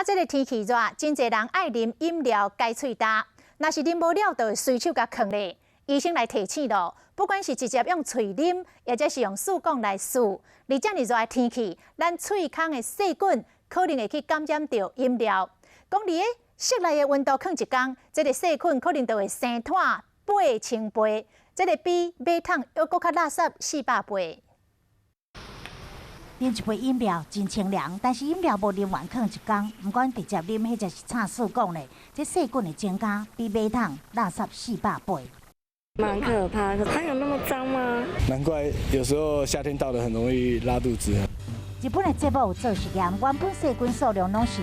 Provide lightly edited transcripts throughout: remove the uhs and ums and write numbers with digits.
啊，這个天氣熱，真濟人愛啉飲料解喙焦。若是啉無了，就會隨手共囥咧。醫生來提醒咯，不管是直接用喙啉，抑者是用試管來挲，佇遮爾熱的天氣，咱喙空的細菌可能會去感染著飲料。講佇咧室內的溫度囥一工，這个細菌可能就會生湠8000倍，這个比馬桶猶閣較垃圾400倍。啉一杯飲料真清涼，但是飲料無啉完囥一工，毋管直接啉或者是插試管咧，這細菌會增加，比馬桶垃圾400倍。蠻可怕的，它有那麼髒嗎？難怪有時候夏天到了很容易拉肚子。日本的節目有做實驗，原本細菌數量攏是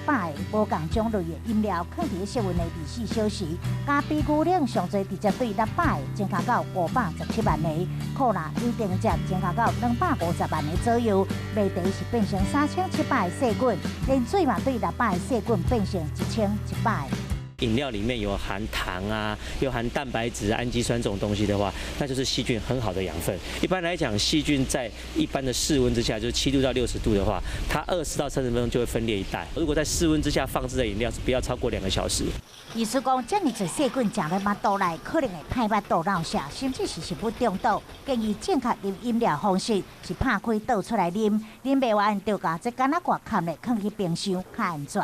600個，無仝種類的飲料，囥佇室溫的24小時，咖啡牛奶上濟直接對600個增加到517萬個，可樂有定值增加到250萬個左右，麥茶是變成3700個細菌，連水嘛對600個細菌變成1100個。飲料裡面有含糖啊，有含蛋白質、氨基酸這種東西的話，那就是細菌很好的養分。一般來講，細菌在一般的室溫之下，就是7度到60度的話，它20到30分鐘就會分裂一代。如果在室溫之下放置的飲料，是不要超過2個小時。意思講，遮爾濟細菌食入腹肚內，可能會歹腹肚鬧瀉，甚至是食物中毒。建議正確啉飲料方式是拍開倒出來啉，啉袂完就共這罐仔蓋蓋咧，囥去冰箱較安全。